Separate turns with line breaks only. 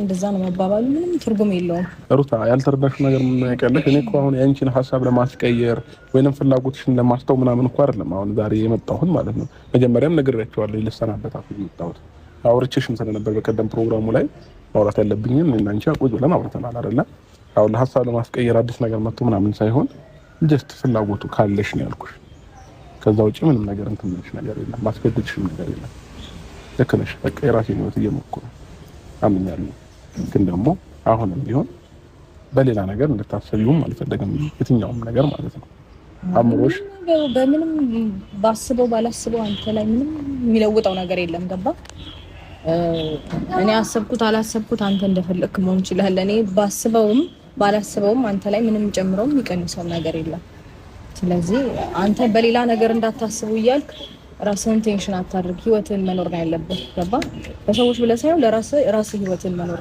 እንደዛ ነው መባባሉ ምንም ትርጉም የለውም።
ሩታ፣ ያልተረዳሽው ነገር ምን ያውቃለሽ? እኔ እኮ አሁን የአንቺን ሀሳብ ለማስቀየር ወይንም ፍላጎትሽን ለማስተው ምናምን እኮ አይደለም አሁን ዛሬ የመጣሁት ማለት ነው። መጀመሪያም ነግሬያቸዋለሁ፣ ልሰናበታት ነው የመጣሁት። አውርቼሽም ስለነበር በቀደም ፕሮግራሙ ላይ ማውራት ያለብኝን እኔና አንቺ ቁጭ ብለን አውርተናል አይደለ? አሁን ለሀሳብ ለማስቀየር አዲስ ነገር መጥቶ ምናምን ሳይሆን just ፍላጎቱ ካለሽ ነው ያልኩሽ። ከዛ ውጭ ምንም ነገር እንትን የምልሽ ነገር የለም፣ ማስገድድሽም ነገር የለም። ልክ ነሽ። በቃ የራሴን ህይወት እየሞኩ ነው አምኛለሁ። ግን ደግሞ አሁንም ቢሆን በሌላ ነገር እንድታሰቢውም አልፈለግም፣ የትኛውም ነገር ማለት ነው። አእምሮሽ
በምንም ባስበው ባላስበው አንተ ላይ ምንም የሚለውጠው ነገር የለም። ገባ? እኔ አሰብኩት አላሰብኩት አንተ እንደፈለግክ መሆን ይችላል። እኔ ባስበውም ባላስበውም አንተ ላይ ምንም ጨምረውም የሚቀንሰው ነገር የለም። ስለዚህ አንተ በሌላ ነገር እንዳታስቡ እያልክ ራስህን tension አታድርግ። ህይወትህን መኖር ነው ያለብህ። ገባ? በሰዎች ብለህ ሳይሆን ለራስህ ራስህ ህይወትህን መኖር